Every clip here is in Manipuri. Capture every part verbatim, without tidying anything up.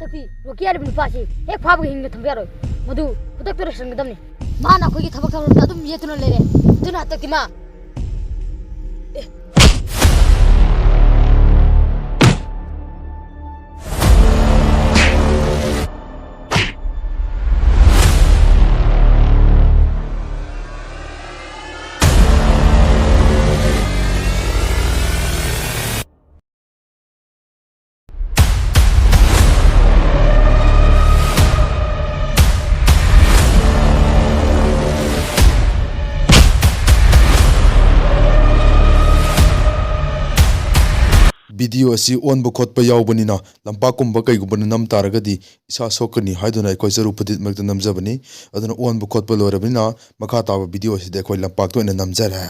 ꯅꯨꯄꯤ, ꯔꯣꯀꯤ ꯍꯥꯏꯔꯤꯕ ꯅꯨꯄꯥꯁꯤ ꯍꯦꯛ ꯐꯥꯕꯒ ꯍꯤꯡꯅ ꯊꯝꯕ ꯌꯥꯔꯣꯏ꯫ ꯃꯗꯨ ꯈꯨꯗꯛꯇ ꯂꯣꯏꯁꯤꯟꯒꯗꯕꯅꯤ꯫ ꯃꯥꯅ ꯑꯩꯈꯣꯏꯒꯤ ꯊꯕꯛ ꯊꯧꯔꯝꯗ ꯑꯗꯨꯝ ꯌꯦꯠꯇꯨꯅ ꯂꯩꯔꯦ꯫ ꯑꯗꯨꯅ ꯍꯟꯗꯛꯇꯤ ꯃꯥ ꯚꯤꯗꯤꯑꯣ ꯑꯁꯤ ꯑꯣꯟꯕ ꯈꯣꯠꯄ ꯌꯥꯎꯕꯅꯤꯅ, ꯂꯝꯄꯥꯛꯀꯨꯝꯕ ꯀꯩꯒꯨꯝꯕꯅ ꯅꯝ ꯇꯥꯔꯒꯗꯤ ꯏꯁꯥ ꯁꯣꯛꯀꯅꯤ ꯍꯥꯏꯗꯨꯅ ꯑꯩꯈꯣꯏ ꯆꯔꯨ ꯐꯨꯗꯤꯠ ꯃꯔꯛꯇ ꯅꯝꯖꯕꯅꯤ꯫ ꯑꯗꯨꯅ ꯑꯣꯟꯕ ꯈꯣꯠꯄ ꯂꯣꯏꯔꯕꯅꯤꯅ, ꯃꯈꯥ ꯇꯥꯕ ꯚꯤꯗꯤꯑꯣ ꯑꯁꯤꯗꯤ ꯑꯩꯈꯣꯏ ꯂꯝꯄꯥꯛꯇ ꯑꯣꯏꯅ ꯅꯝꯖꯔꯦ꯫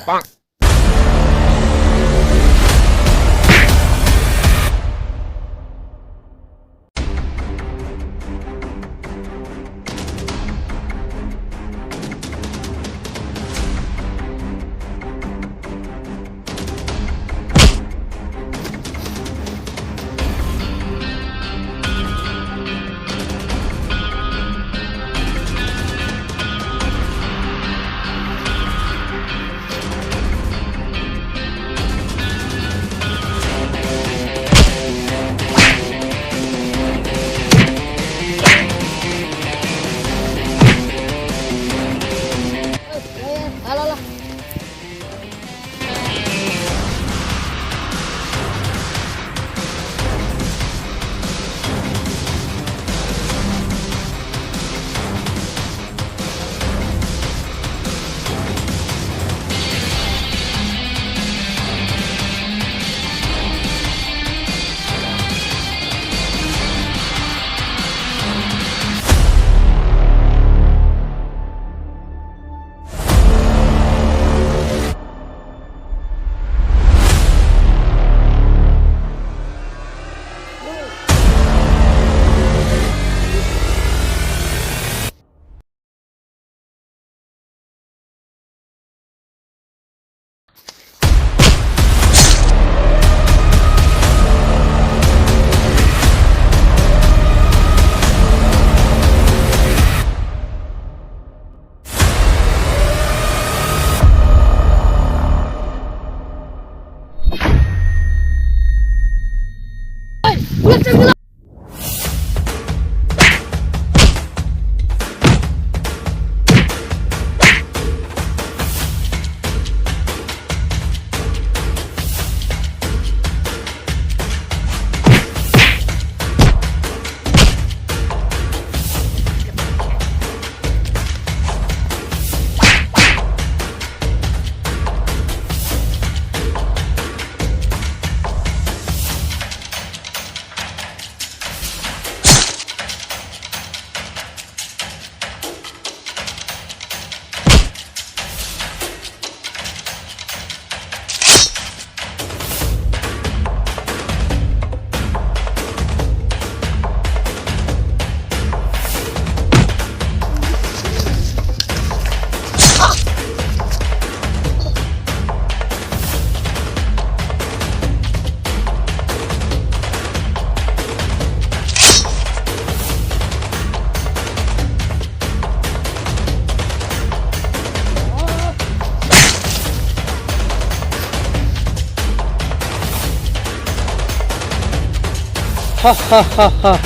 ꯍ, ꯍ, ꯍ, ꯍ꯫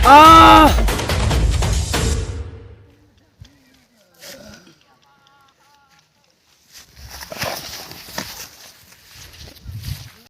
ꯑꯥ!